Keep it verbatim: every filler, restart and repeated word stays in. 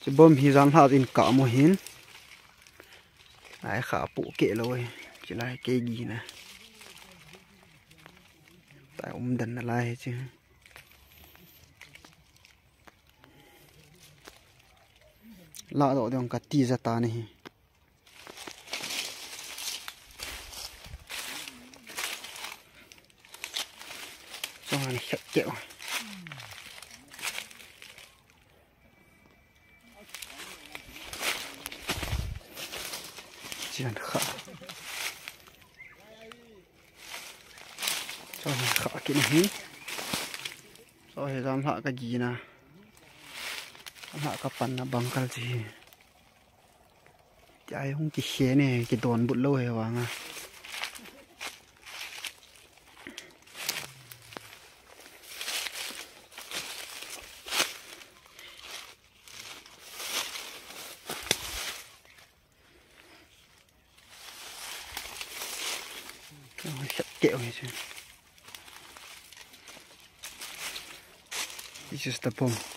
Tibom hi jan lha in ka mu hin. Ai kha pu ke lo e. Chilai ke gi na. Tai um dan na lai hi chi. La do dong ka ti ja ta ni hi. Chuan khat keuh. Chian kha. Chuan kha kit na hi. Chuan hi jam hla ka gina. Hla ka panna bang kal chi hi. Tia hung kikhen e, kidonbut lou hi vanga. Keuh hi chu. This is the bomb.